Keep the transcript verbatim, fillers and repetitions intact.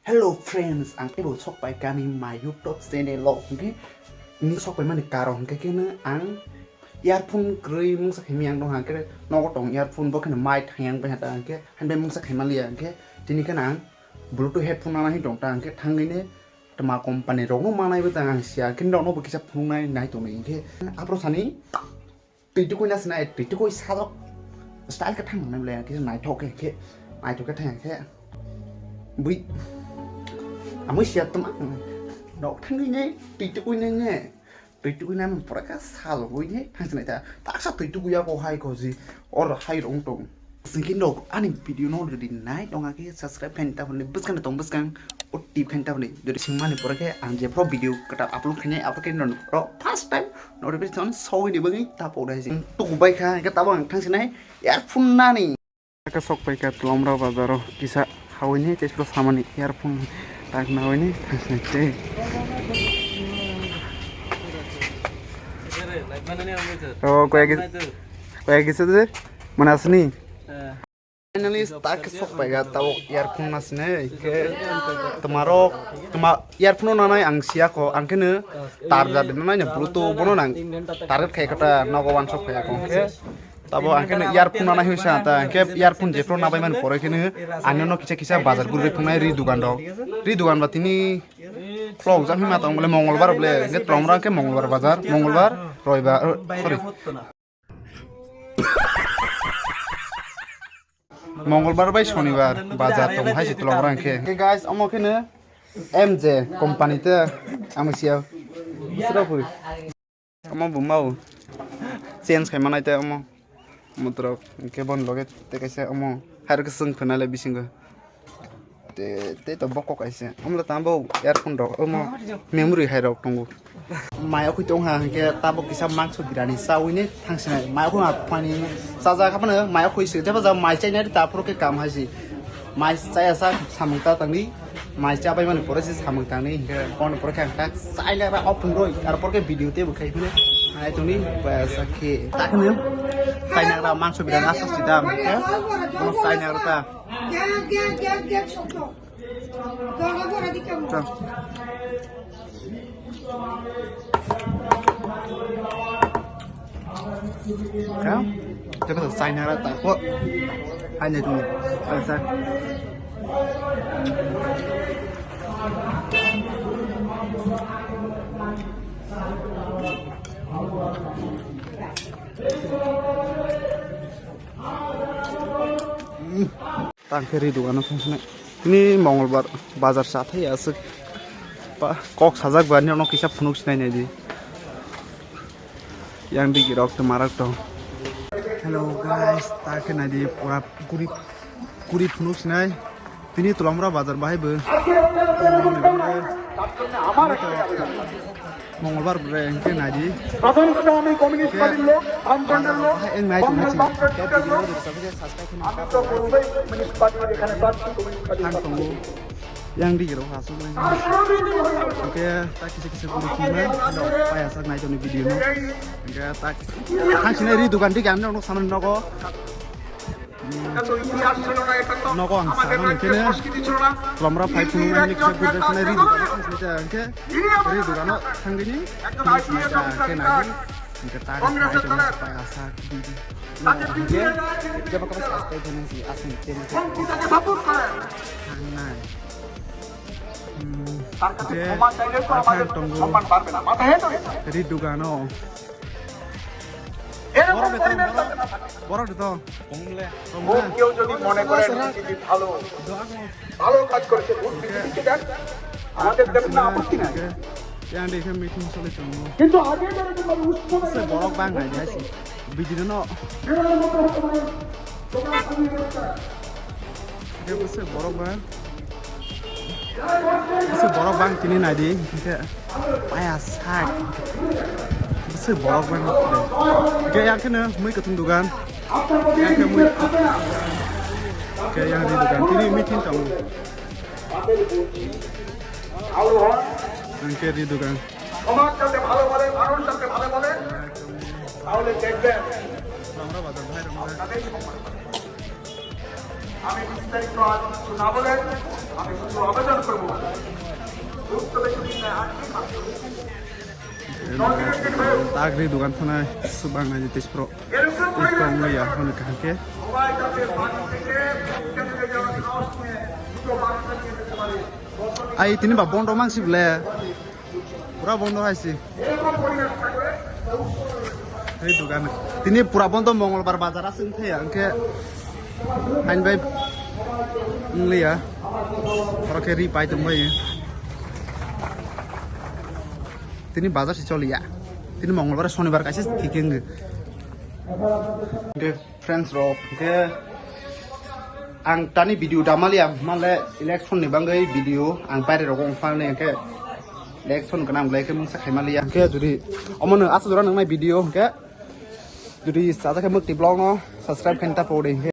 Hello friends, ang teibo sok pai kani my YouTube channel o, hwnkhe ni sok pai mani karon hwnkhe khe no ang earphone kwrwi mungsa khaimani ang dong, hwnkhe nogo tong earphone bo kheno mai thang yang bai hata, hwnkhe han bai mungsa khaimaliya, hwnkhe tini kheno ang Bluetooth headphone nana hin tong ta, hwnkhe thangwi ne tma company rok no manai bo tang ang siya, hwnkhe norok no bo kisa phunuknai nai tongwi, hwnkhe aphuru sani twi tukui na sinai, twi tukui sajak style khe thang nai le, kisa naithok khe, khe naithok khe thang khe bui amui siya tma nok thangwi ne twi tukui ne ne. Twi tukui nani pore khe salogwi ne thangsinai ta. Taksa twi tukui ya ko hai ko ji. Or hai rong tong. Singkin rok ani video no jodi nai tong khe subscribe khaini ta phone bwskang tong bwskang o tip khaini ta phone. Jodi singmani pore khe ang je pro video kata upload khaini upload khaini ro first time notification sogwi ni bagwi ta pore hai. Tuku bai kha khe tabo ang thangsinai earphone nani. Taka sok pai kha Tlomra bazaro kisa hawini tei sro samani earphone tak na hawini tei. Oh, kaya kisa, kaya kisa de mana sini. Finally tak sok pai kha tabo earphone na sini ke tomorrow toma earphone na nai ang siya ko ang kene tar ja de nai na bluetooth bono nang target khai kata nogo wan sok pai ko ke. Tabo ang khe earphone nana hoi sa ta, ang khe earphone jephru nabai man pore khe nw ang no kisa kisa bazar guri phunai ri dugan rok. Ri dugan ba tini khlok jak hima tong bole mongolbar bole, ang khe trom rang khe mongolbar bazar, mongolbar, roibar, sorry. Mongolbar bai sonibar bazar tong hai se trom rang khe. Hey guys, omo khe nw M J company te ang siya. Bisra puri. Omo bo mau change khai manai tei omo motorok hwnkhe bon loge tei kaisa omo hairok swng phwnai le bisingo tei tei to bokok kaisa omo le tamo earphone rok omo memory hairok tongo. Maya khoi tong ha hwnkhe tabo kisa mangso birani chawi ne thangsinai maya khoi ma phani chaja kha phano maya khoi se jeba ja mai chainai ta phuru khe kam hai se mai chaya sa samung ta tangni. Mai chabai mani pore se samung tangni hingke kono pore khe ang tak chaina ba opung roi aro pore khe video tei bo khai phile ai tongni ba sakhe takne chaina ra mangso bidang asok sidam hingke kono chaina ra ta. Ka? Tebe to chaina ra ta ko. Hai ne tu. Ai sa. Tang khe ri dogano thang sinai. Tini mongolbar bazar sa thai aswk. Ba, kok sajak ba, nini ono kisa phunuk sinai nai di. Yang digi rok tong, marak tong. Hello guys, ta khe nai di pura kuri, kuri phunuk sinai. Tini Tulamura bazar bahai bo. Mongolbar bre hingke nai di. প্রথম কথা আমি কমিউনিস্ট পার্টির লোক, রামচন্দ্রের লোক, বাংলার ভাষা এক নাই, তুমি মঙ্গলবার চিনি। প্রেসিডেন্ট লোক, আমি তো বলবোই কমিউনিস্ট পার্টি, এখানে প্রার্থী কমিউনিস্ট পার্টি। থাং tongo। Yang digi rok aswk bai. Hingke ta kisa kisa guri khumna, paya sak nai tongni video no. Hingke ta kisa, thang sinai ri dukan digi ang nogo samani nogo. Nogo ang saka hwnkhe ne Tlomra phai phunuknai hwnwi kisa gurjak sinai ri dugano thang sinai ta hwnkhe ri dugano thangwi ni hwnkhe nai hwnkhe ta khe nai tongmani se pai asa di di. Nogo hwnkhe jeba kabo se aswk pai thangna se aswk tei thangnai. Hmm, hwnkhe athang tongo ri dugano. এরকম পরিবেশ থাকতে না থাকে। Borok de to. Tongo le. Tongo le. কেউ যদি মনে করেন বিজেপি ভালো, ভালো কাজ করেছে, ভোট বিজেপিকে দেন, আমাদের দেবেন না, আপত্তি নাই। Yang de khe meeting sole tongo. কিন্তু আগে যেরকম ভাবে উৎসবে se borok bang nai jai si. Bidino no. Hingke bwswk borok ba, bwswk borok bang tini nai di, hingke paya sak, bwswk borok bang. Hingke yang kheno mui kwthwng dugan, yang khe mui, hingke yang ri dugan, tini meeting tongo. Hingke ri dugan. সমাজ যাতে ভালো করে, মানুষ যাতে ভালো বলে, তাহলে দেখবেন আপনাদের সম্মান। আমি বিস্তারিত আর কিছু না বলে আমি শুধু আবেদন করব, Tagri dugan thana subang nai tis pro. Ikong ya hon kaham ke. Ai tini ba bondo mang si ble. Pura bondo hai si. Hei dugan. Tini pura bondo Mongolbar bazar asing thaya angke. Hain bai. Ngliya. Oro ke ri pai tong bai. Tini bazar si choliya. Tini Mongolbar, Sonibar kaisa thik wng. Hwnkhe friends rok, hwnkhe ang tani video damaliya, male election ni bagwi video ang baire rogo wngphani, hwnkhe election gwnang belai khe mungsa khaimaliya. Hwnkhe jodi omono aswk jora nangnai video, hwnkhe jodi sajak khe mwktwi vlog no subscribe khaina ta pore, hwnkhe.